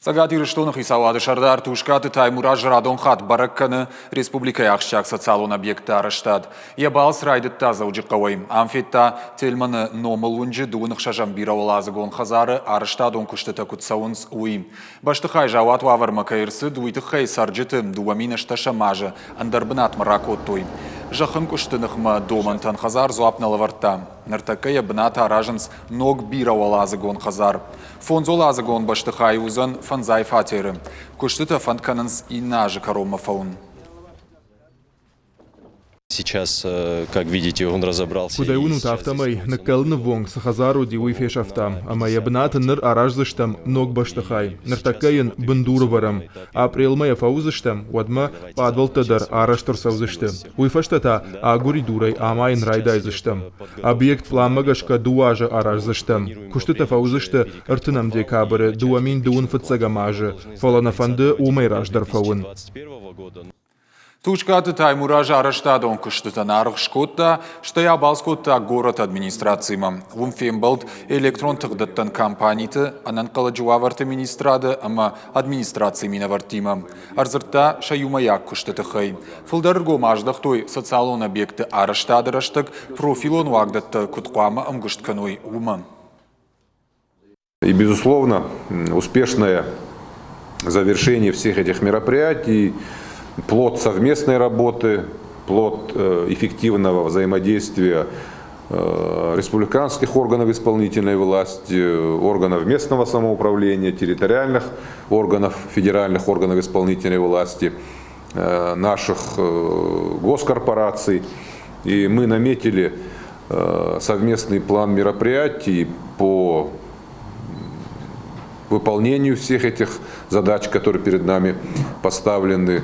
Цӕгат Ирыстоны хицауады сӕрдар Тускъаты Таймураз радон хатт бӕрӕг кӕны республикӕйы ахсджиаг социалон объектты арӕзтад. Йӕ балц райдыдта Дзӕуджыхъӕуӕй. Ам федта Тельманы номыл уынджы дыууын ӕхсӕзӕм бирӕуӕладзыгон хӕдзары арӕзтадон куыстытӕ куыд цӕуынц, уый. Бӕстыхай заууат уавӕрмӕ кӕй ӕрцыд, уый тыххӕй цӕрджыты 2008 азы ӕндӕр бынатмӕ ракодтой. Зӕххынкъуысты ныхмӕ домӕнтӕн хӕдзар дзуапп нӕ лӕвӕрдта. Ныртӕккӕ йӕ бынаты аразынц ног бирӕуӕладзыгон хӕдзар. Фондзуӕладзыгон бӕстыхайы уыдзӕн фӕндзай фатеры. Куыстытӕ фӕнд кӕнынц иннӕ азы кӕронмӕ фӕуын. Сейчас, как видите, он разобрался. Куыд ӕй уынут, афтӕмӕй ныккӕлыны ввонг цы хӕдзар уыди, уый фесӕфтам, ӕмӕ йӕ бынаты ныр араздзыстӕм ног бӕстыхай. Ныртӕккӕ йын бындур ӕвӕрӕм. Апрелмӕ йӕ фӕуыдзыстӕм, уӕдмӕ пъадвӕлттӕ дӕр арӕзт ӕрцӕудзысты. Уый фӕстӕ та агуыридурӕй амайын райдайдзыстӕм. Объект пъланмӕ гӕсгӕ дыууӕ азы араздзыстӕм. Куыстытӕ фӕуыдзысты ӕртынӕм декабры 2000 фыццӕгӕм азы, фӕлӕ нӕ фӕнды уымӕй раздӕр фӕуын. Тускъаты Таймураз арӕзтадон куыстытӕн аргъ скодта, стӕй абалц кодта горӕты администрацимӕ. Уым фембӕлд электрон тыхдӕттӕн компаниты, ӕнӕнхъӕлӕджы уавӕрты министрады ӕмӕ администрацийы минӕвӕрттимӕ. Ӕрдзырдта сӕ иумӕйаг куысты тыххӕй. Фылдӕр ӕргом аздӕхтой социалон объектты арӕзтады рӕстӕг профилон уагдӕттӕ куыд хъуамӕ ӕмгуыст кӕной, уымӕ. И, безусловно, успешное завершение всех этих мероприятий, плод совместной работы, плод эффективного взаимодействия республиканских органов исполнительной власти, органов местного самоуправления, территориальных органов, федеральных органов исполнительной власти, наших госкорпораций. И мы наметили совместный план мероприятий по выполнению всех этих задач, которые перед нами поставлены.